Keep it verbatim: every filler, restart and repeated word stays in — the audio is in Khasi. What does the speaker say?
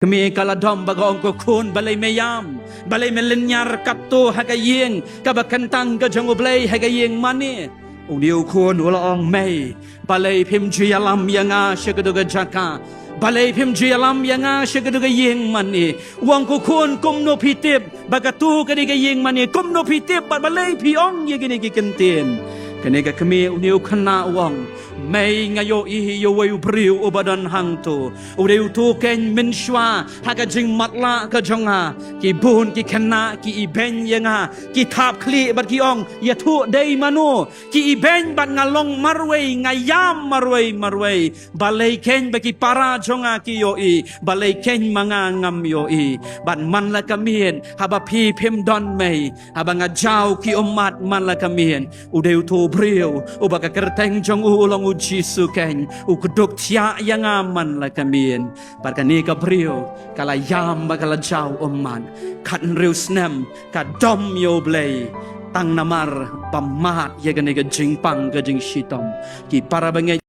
Kmie ka la dom bad ka ong, ko khun, balei me ïam? Balei me lynñiar katto ha ka ïing kaba kyntang ka jong U Blei, ha ka ïing mane? Une u khun u la ong, mei, balei phim ju ïalam ïa nga sha katu ka jaka? Balei phim ju ïalam ïa nga sha katu ka ïing mane? U ong, ko khun, kumno phi tip ba katu ka dei ka ïing mane? Kumno phi tip bad balei phi ong ïa kine ki kyntien? Kane ka kmie, une u khynnah u ong, mei, nga ïohi ïa uwei u briew uba don hangto. U dei uto keiñ mynshuwa ha ka jingmatlah ka jong nga, ki bun ki khynnah ki ibeiñ ïa nga, ki thap khlieh bad ki ong, ïathuh dei mano. Ki ibeiñ bad nga long marwei, nga ïam marwei marwei. Balei keiñ ba ki para jong nga ki ïohi, balei keiñ ma nga ngam ïohi? Bad man la ka miet, haba phi phim don mei, haba nga jaw ki ummat man la ka miet, u dei uto u briew uba ka kyrteng jong u u long U Jisu keiñ, u kdup thiah ïa nga man la ka miet. Bad kane ka briew ka la ïam bad ka la jaw ummat. Khathynriew snem ka dom ïa U Blei tang namar ba mad ïa kane ka jingpang ka jingshitom. Ki para bangeit